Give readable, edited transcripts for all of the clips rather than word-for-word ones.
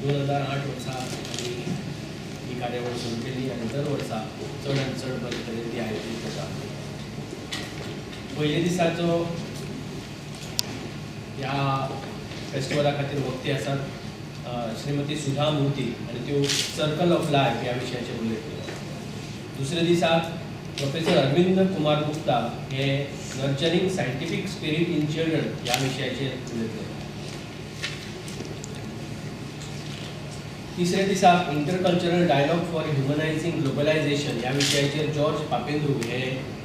2008 वर्सा आमी ही कार्यावळ सुरू केली आनी दर वर्सा चड आनी चड बरे तरेन ती आयोजीत जाता. पयले दिसाचो ह्या फेस्टिवला खातीर वक्ते आसात श्रीमती सुधा मूर्ती आनी त्यो सर्कल ऑफ लायफ ह्या विशयाचेर उलयतल्यो. दुसऱ्या दिसा प्रोफेसर अरविंद कुमार गुप्ता हे nurturing scientific spirit in children ह्या विशयाचेर उलयतले. तिसऱ्या दिसा intercultural dialogue for humanising globalisation ह्या विशयाचेर जॉर्ज पापेंद्रू हे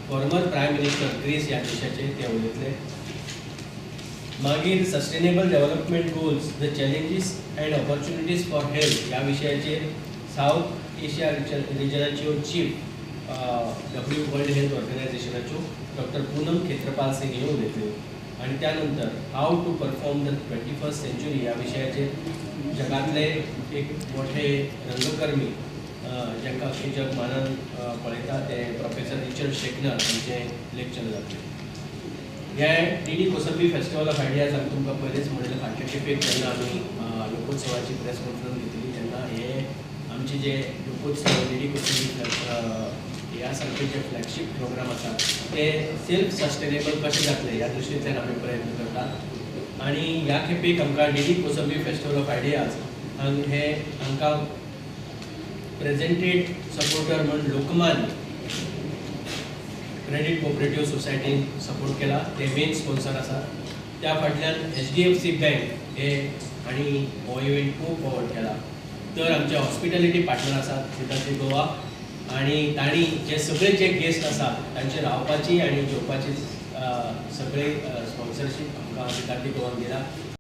फॉर्मर प्रायम मिनिस्टर ग्रीस ह्या देशाचे ते उलयतले. मागीर sustainable development goals the challenges and opportunities for health ह्या विशयाचेर सावथ एशिया रिजनाच्यो चीफ डब्ल्यू वर्ल्ड हेल्थ ऑर्गनायझेशनाच्यो डॉक्टर पूनम खेत्रपाल सिंग हे उलयतल्यो. आनी त्या नंतर how to perform the 21st century ह्या विशयाचेर जगांतले एक मोठे रंगकर्मी जांकां अख्खें जग मानान पळयता ते प्रोफेसर रिचर्ड शेकनर हांचें लेक्चर जातलें. हे D D Kosambi festival of ideas आमी तुमकां पयलींच म्हणलें, फाटले खेपेक जेन्ना आमी लोकोत्सवाची प्रेस कॉन्फरन्स घेतली तेन्ना हे आमचे जे लोकोत्सव डी डी कोसंबी ह्या सारके जे फ्लॅगशीप प्रोग्राम आसात ते सेल्फ सस्टेनेबल कशे जातले ह्या दृश्टींतल्यान आमी प्रयत्न करतात. आनी ह्या खेपेक आमकां D D Kosambi festival of ideas हे हांकां प्रेजेंटेड सपोर्टर म्हूण लोकमान्य क्रेडीट कोऑपरेटिव्ह सोसायटीन सपोर्ट केला, ते मेन स्पॉन्सर आसात. त्या फाटल्यान HDFC bank हे आनी हो इव्हेंट को फॉरवर्ड केला. तर आमचे हॉस्पिटॅलिटी पार्टनर आसात सिद्धार्थी गोवा आनी तांणी जे सगळे जे गेस्ट आसात तांचे रावपाची आनी जेवपाची सगळे स्पॉन्सरशीप आमकां सिद्धार्थी गोवान दिला.